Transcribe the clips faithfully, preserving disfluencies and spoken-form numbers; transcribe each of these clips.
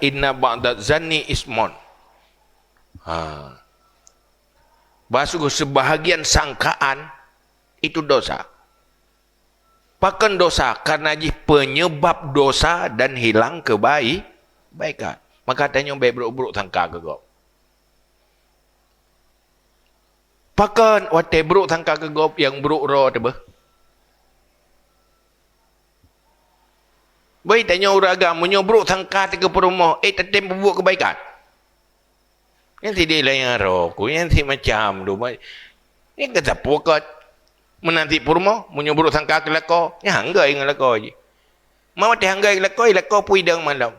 Inna ba'daz zanni ismun. Ha. Bahasa seubahagian sangkaan itu dosa. Pakon dosa? Karena jih penyebab dosa dan hilang kebai-, kebaikan. Maka tanyoe bèk brôk-brôk sangka keu gob. Pakon watèe brôk sangka keu gob nyang brôk droe teuh beuh? Bèk tanyoe ureueng agam, meunyoe brôk sangka teuh keu peurumoh, eh, tatem peubuet keubaikan. Nyan sidéh layang roh ku, nyan si macam tu. Nyan keu sapeue kot? Meunan cit peurumoh, meunyoe brôk sangka keu lakoe, nyan hanggai ngon lakoe jih. Meunyoe teuhanggai lakoe, lakoe pui dong malam.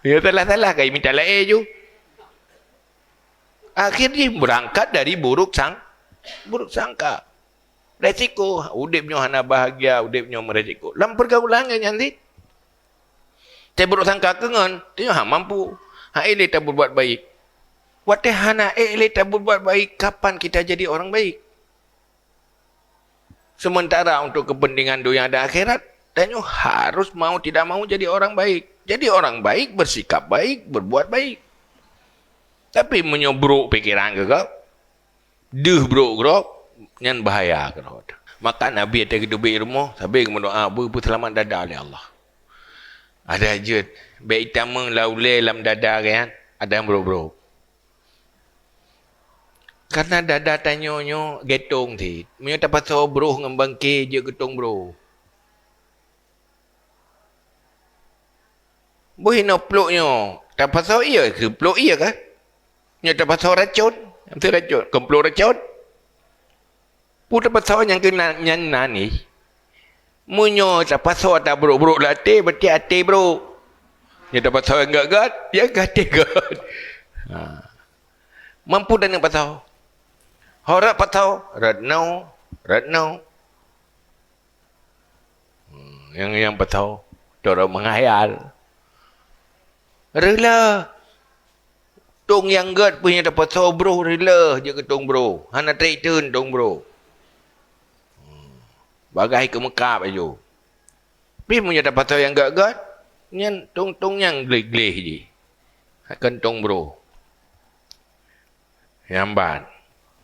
Ya salah-salah kai mita laén ju. Akhir jih berangkat dari buruk sang-, buruk sangka. Resiko, udép nyoe hana bahagia, udép nyoe meresiko. Lam pergaulan nyan cit. Tabrôk sangka keu ngon, tanyoe hana mampu. Hana ék lé taberbuat baik. Watèe hana ék lé taberbuat baik, kapan kita jadi orang baik? Sementara untuk kepentingan dunia dan akhirat, tanyoe harus mau tidak mau jadi orang baik. Jadi orang baik, bersikap baik, berbuat baik. Tapi meunyoe brôk pikeran keu gob, deuh brôk keu gob, nyan bahaya keu gob. Maka Nabi watèe geuteubiet rumoh, sabe geumeudoa, "Beupeuseulamat dada lé Allah." Adak jeuet, bèk itamong lam ulèe lam dada geuh nyan, adak brôk-brôk. Karena dada tanyoe nyoe gètong cit. Meunyoe tapasoe broh ngon bangke jeuet keu tông broh. Boh inoe plôk nyoe, tapasoe ié keu plôk ié kah? Nyoe tapasoe racôn, beutôi racôn, kon plôk racôn. Peue tapasoe nyang keunan, nyan na nih. Meunyoe tapasoe tabrôk-brôk lam até, berarti até brôk. Nyoe tapasoe nyang gèt-gèt, ya até gèt. Ha. Mampu tanyoe pasoe. Ho rot pasoe, rot noe, rot noe. Hmm, nyang, nyang pasoe, cara menghayal. Reuloh. Tông nyang gèt pih nyang tapasoe broh reuloh jeuet keu tông broh. Hana trép teun tông broh. Hmm. Bagaih keumeukab laju. Pih meunyoe tapasoe nyang gèt-gèt, nyan tông-tông nyang gleh-gleh jih. Kon tông broh. Nyang ban.